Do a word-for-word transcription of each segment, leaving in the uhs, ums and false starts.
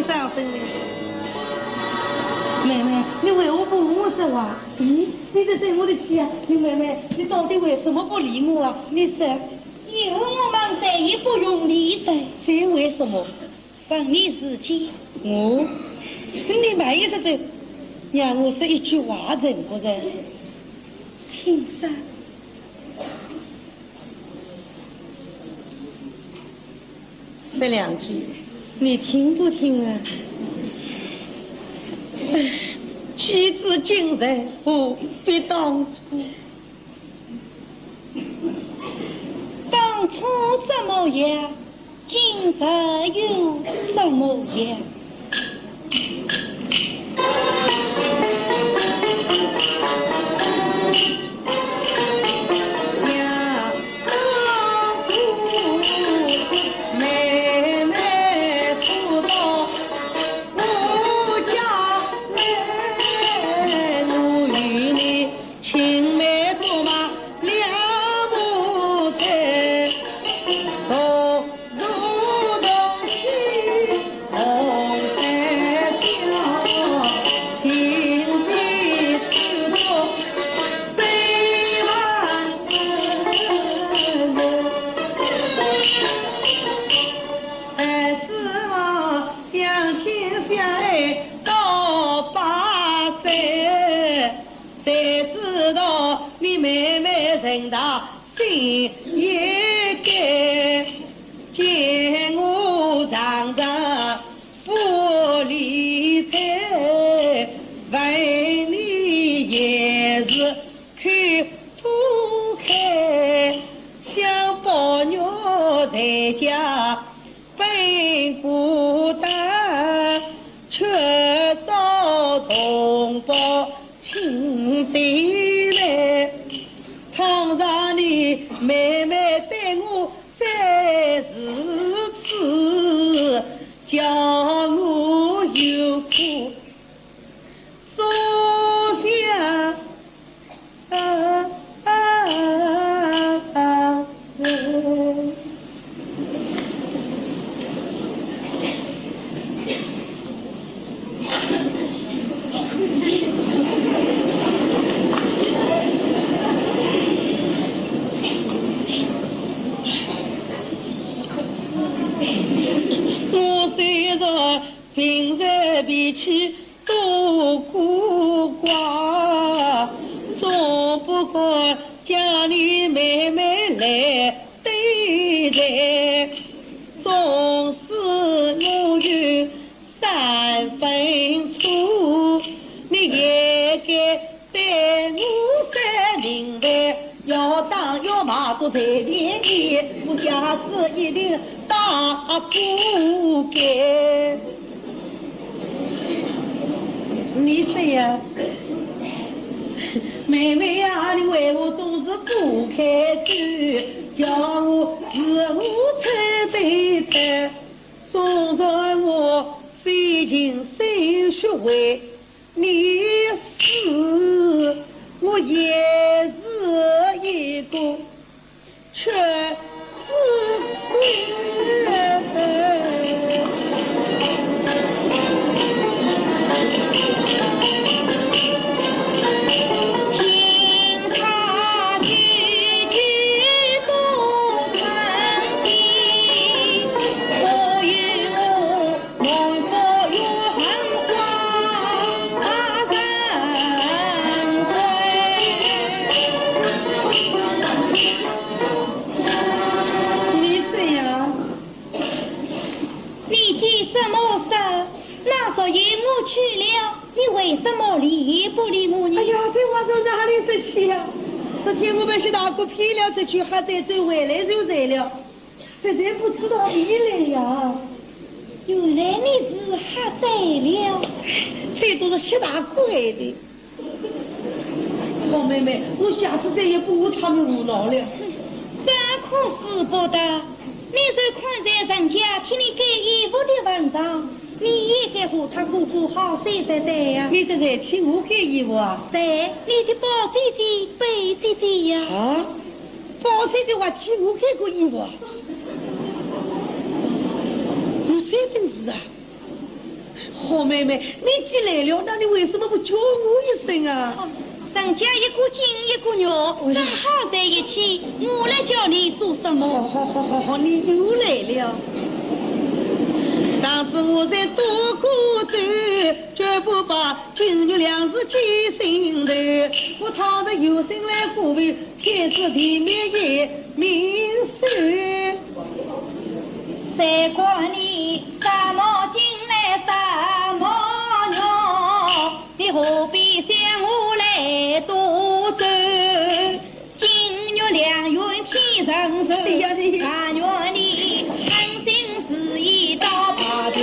上身了。妹妹，你为何不和我说话？咦，你在生我的气啊？你妹妹，你到底为什么不理我啊？你说。以后我们再也不用理睬。这为什么？问你自己。我？你慢一些说，让我说一句话成不成？请说。 这两句，你听不听啊？唉，既知今日何必当初？当初怎么样？今日又怎么样？ 谁知道你妹妹人大心也改，见我常常不理睬，问你也是口不开，想宝玉在家 本孤单，缺少同胞亲情来。倘若你妹妹对我再如此，叫我有苦 坐下。啊，啊，啊，啊。我虽然平日脾气 多古怪，总不敢叫你妹妹来对待。纵使我有三分错，你也该对我说明白。要打要骂都随便你，我下次一定 打不开。你说呀，妹妹呀，你为何总是不开口，叫我如何去对待？纵然我费尽心血为你死，我也是一个 却是你说呀，你急什么事？那昨夜我去了，你为什么理也不理我呢？哎呀，这话从哪里说起呀？昨天我被薛大哥骗了出去，还得走回来就走了。 实在不知道你来呀。原来你是吓呆了。这都是薛大哥害的。好妹妹，我下次再也不和他们胡闹了。这可使不得。你就看在人家替你改衣服的份上，你也该和他哥哥好些才对呀。你是在替我改衣服啊？对，你的宝姐姐、贝姐姐呀。啊？ 宝姐姐还替我改过衣服啊？有这等事啊？好妹妹，你既来了，那你为什么不叫我一声啊？哦，人家一个金一个玉，哎呀，正好在一起，我来叫你做什么？好，好，好，好，你又来了。当时我在多过头，绝不把金玉两字记心头。我倘若有心来过问， 天子地面也明示。谁管你什么金来什么玉，你何必向我来多嘴？金玉良缘天成寿，对呀，对呀。但愿你称心如意到白头。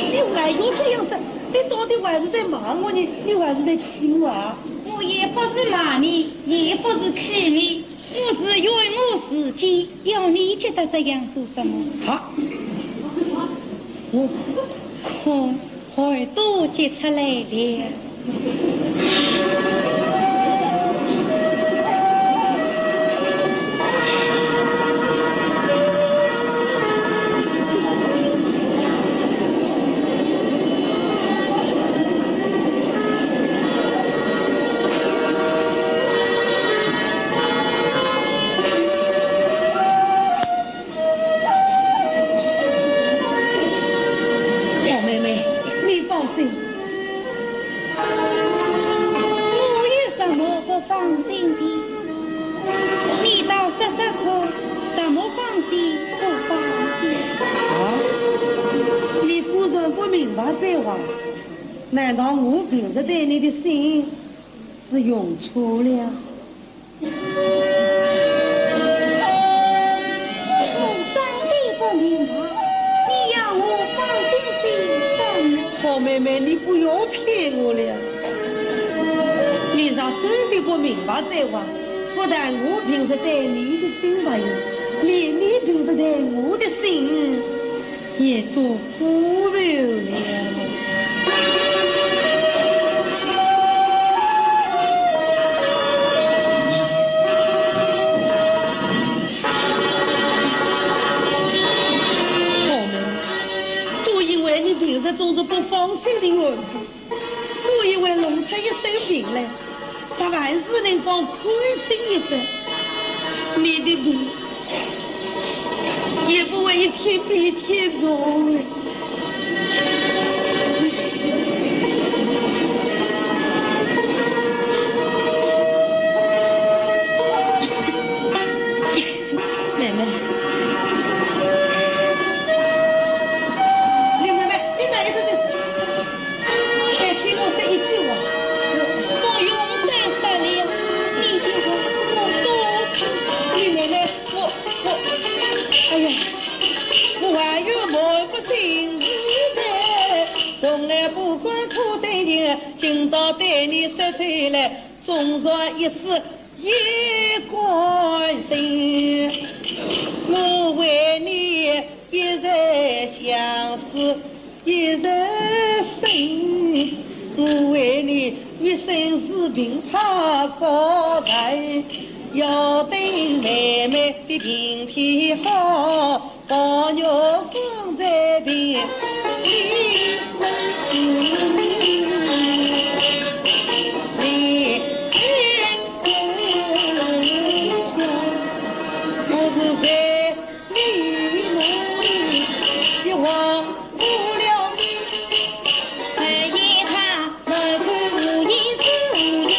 你还有这样说，你到底还是在骂我呢，你还是在气我啊？ 我也不是骂你，也不是气你，我是怨我自己，要你急得这样做什么？好，我看汗都急出来了。 好妹妹，你放心。我有什么不放心的？你倒说说看，什么放心不放心？啊？你果然不明白这话，难道我平时对你的心是用错了？ 我真的不明白，你要我放心些什么？好妹妹，你不要骗我了。你若真的不明白这话，不但我平时对你的心不用，连你平时对我的心也做 不留了。我们都因为你平时总是不放心的缘故， 所以会弄出一身病来，他凡事能够看清一色。你的病也不会一天比一天重了。妹妹，林妹妹，你慢一点点。 再听我说一句话，我用不着说了，你的话我都听。林妹妹，我，我，哎呀，我还有满腹心事的，从来不敢吐真言，今朝对你说出来，总算一丝 一关心，我为你一日相思一日心，我为你一生是病怕高山，要等妹妹的病体好， 宝玉方才病，我是在你们一望不了。二爷他们是无言无语。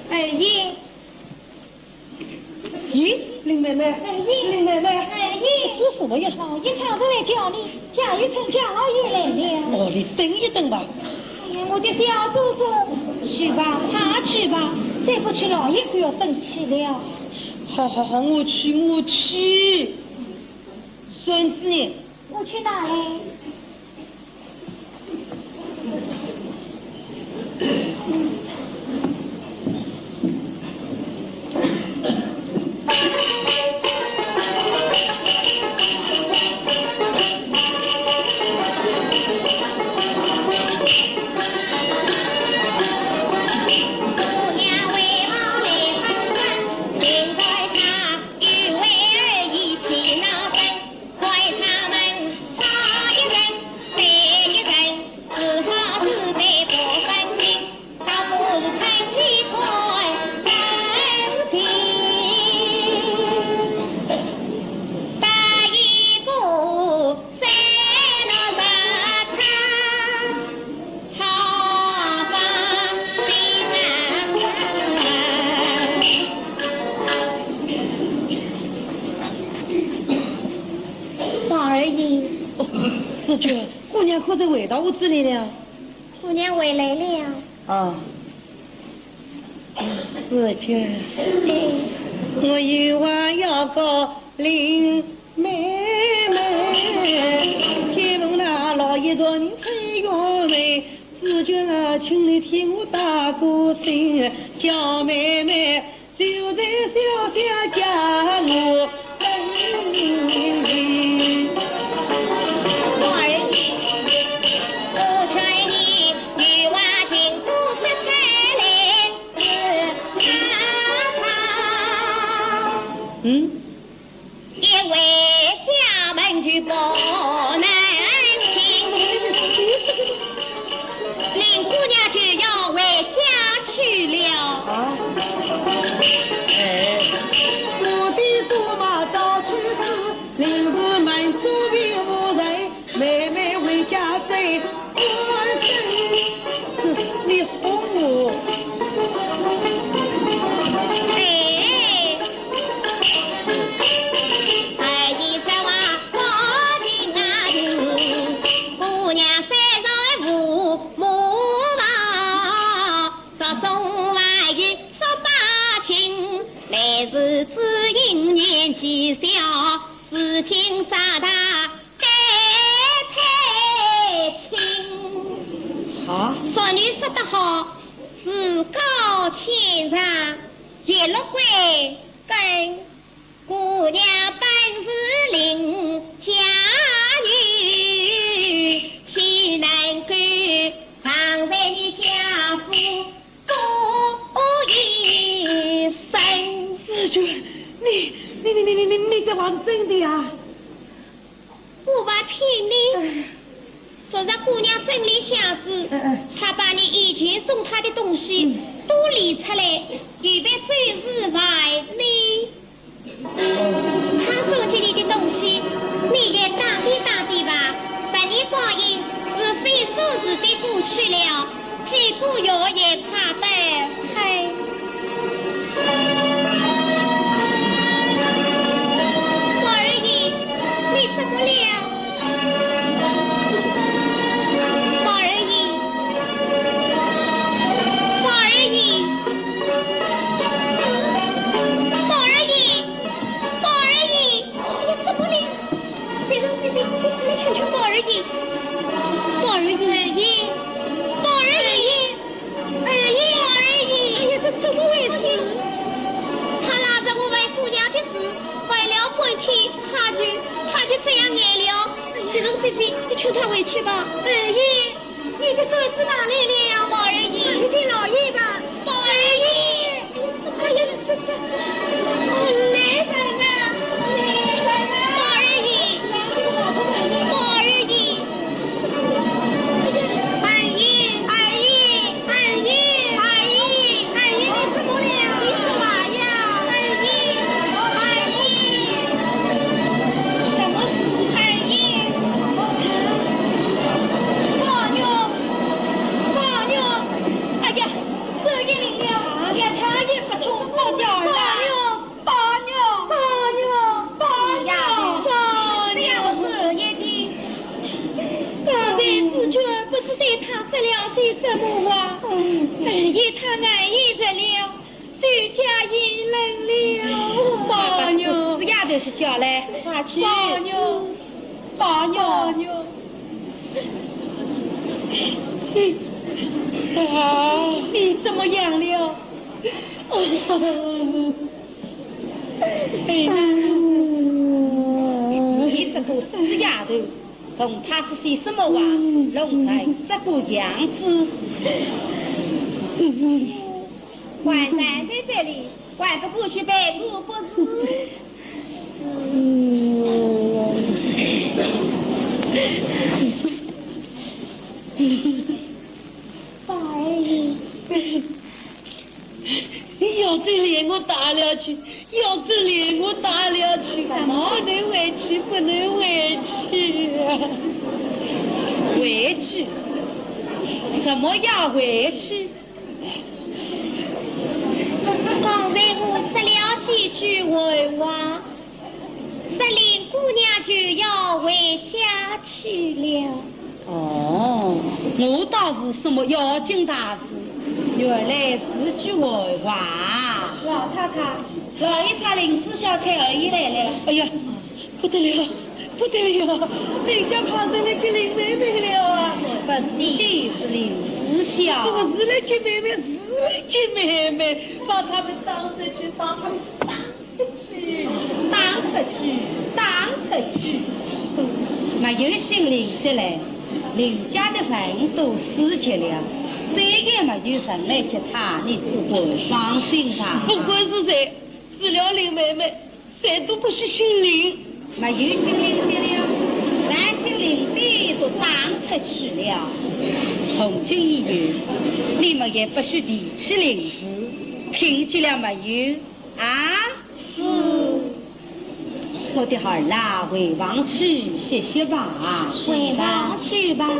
二爷。 咦，林妹妹，哎，咦，林妹妹，哎，咦，做什么呀？老爷常常来叫你，叫一声叫老爷来了。哦，你等一等吧。哎呀，我的小祖宗，去吧，快去吧，再不去老爷可要生气了。好好好，我去，我去。孙子呢？我去拿来。紫鹃，姑娘可曾回到屋子里了？姑娘回来了。啊，紫鹃，哎。我有话要告诉林妹妹，天门那老爷传你回园门，紫鹃啊，请你替我打个信，叫妹妹 就在小巷家我等你。我儿，我劝你有话尽管说出来。嗯？ 一回家门就不能进，林姑娘就要回家去了。啊？哎，我的驸马到处是，林子满左边无人，妹妹回家在关心。你哄我。哎。 二爷说话不听啊听，姑娘虽然父母望，说送外爷说不听，来时只因年纪小，如今长大该配亲。啊？俗语说得好，自高千丈，一落归根。 姑娘本是邻家女，岂能够放在你家父多一生？紫鹃，你，你，你，你，你，你，你这话是真的啊？我不骗你。哎。昨日姑娘整理箱子，哎，哎。她把你以前送她的东西，嗯。都理出来，预备走时还你。 他送给你的东西，你也打点打点吧。百年光阴是飞速似的过去了，几个月也差得很。宝二爷，你怎么了？宝二爷，宝二爷，宝二爷。 宝二爷，哎呀，怎么了？别动，别动，别动，快来求求宝二爷。宝二爷，二爷，宝二爷，二爷，宝二爷。哎呀，这怎么回事？他拉着我问姑娘的事，问了半天，他就，他就这样来了。别动，别动，你求他回去吧。二爷。 你的扇子拿来了。宝二爷。快去见老爷吧。宝二爷。哎呀，这，这，这，好难受啊，难受啊。宝二爷。宝二爷。二爷，二爷，二爷，二爷，二爷，你怎么了？你说话呀。二爷，二爷。什么事？二爷。 宝玉，宝玉，哎呀，这一淋了，越擦越不出，宝玉，宝玉，宝玉，宝玉，宝玉。刚才紫鹃不知对他说了些什么话，二爷他难以忍了。 对家已冷了。宝玉。把这死丫头是叫来。快去。宝玉，宝玉。啊，你怎么样了？哎呀，你这个死丫头，同他说些什么话，弄成这个样子。 还站在这里，还不过去赔礼不是？宝二爷。要这脸我打了去，要这脸我打了去，怎么？不能回去，不能回去啊！回去？什么要回去？ 刚才我说了几句闲话，说林姑娘就要回家去去了。哦，我道是什么要紧大事，原来是句闲话。老太太，老爷他林子孝开二爷来了。哎呀，不得了，不得了，人家碰上那个林妹妹了啊！不是的，是林子孝。这个是来见妹妹，是来见妹妹，把他们当出去，把他们打出去，打出去，打出去。没有姓林的嘞，林家的人都死绝了，再也没有人来接他，你只管放心吧。不管是谁，除了林妹妹，谁都不许姓林。没有姓林的了，凡姓林的都打出去了。从今以后，你们也不许提起林氏，听见了没有？啊？是。我的孩儿啊，回房去歇歇吧。回房去吧。 夫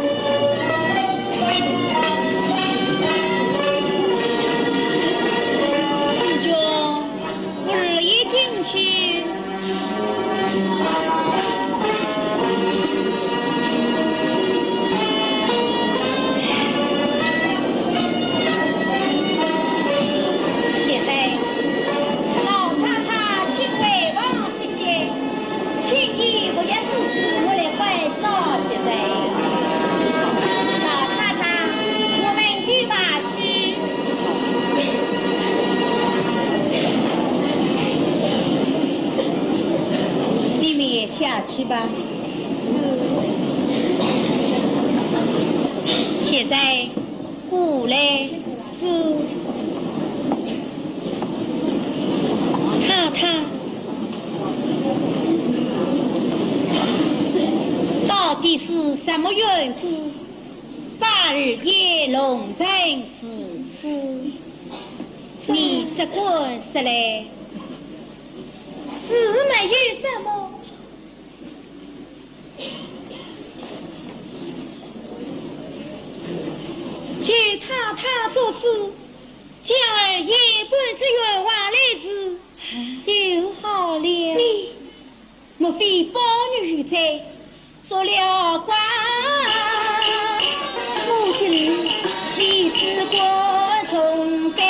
君，二爷进去。现在，老太太请回房歇歇。 请你不要阻止我来关照，现在。老太太，我们去吧，去。你们也下去吧。现在 过来，是太太，到底是什么缘故，把二爷弄成如此？你只管说来，是没有什么。 就太太做主，叫二爷搬出圆房来住，就好了。你，莫非宝玉有罪，做了官？母亲，你只管从 母亲，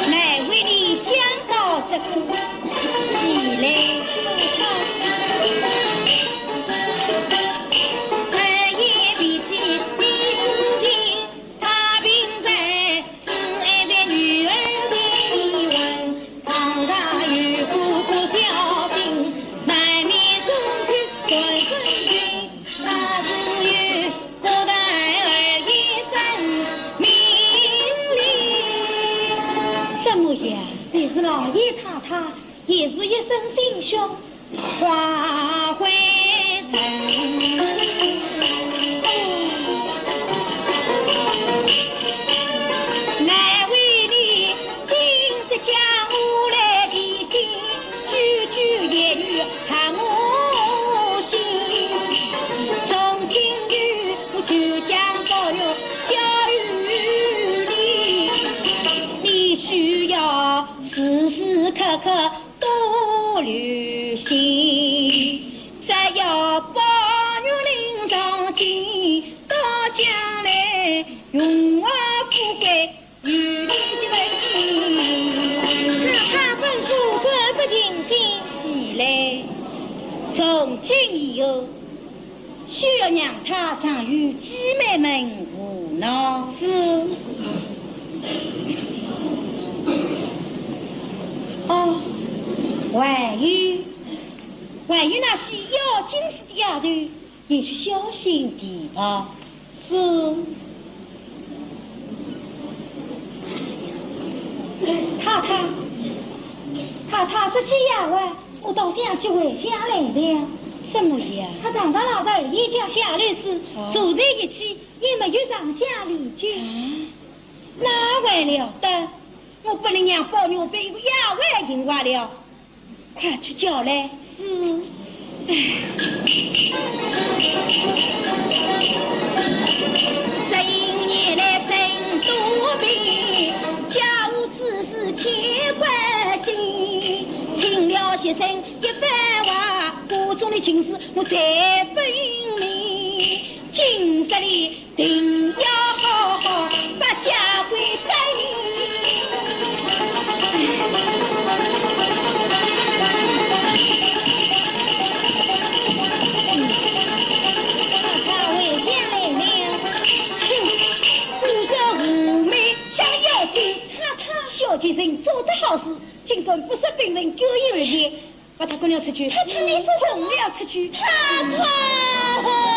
难为你想到这个，你来。 怎么样？你是老爷太太，也是一生心胸。 花会成。难为你今日将我来提醒，句句言语合我心。从今以后我就将宝玉交与你，你需要时时刻刻 多留心，只要宝玉临床前，到将来荣华富贵与你分。太太吩咐，我不停心起来，从今以后， 休要让他常与姊妹们胡闹。是。哦，还有，还有那些要紧事的丫头，也去小心提防。是。太太，太太，这几夜啊，我倒想起回家来了。怎么呀？他常常老在一家下楼时，哦。坐在一起，也没有上下礼节。啊？那还了得？我不能让宝玉被一个丫鬟引坏了。 快去叫来。嗯。唉。这一年来真多病，家务之事皆关心。听了学生一番话，家中的情事我才分明。今日里 定要好好把家规改。他回家来了。哼，你这无名小妖精，哈哈，小贱人做得好事，竟然不识本分，故意而言，把他赶了出去。太太，你说什么？赶了出去。太太。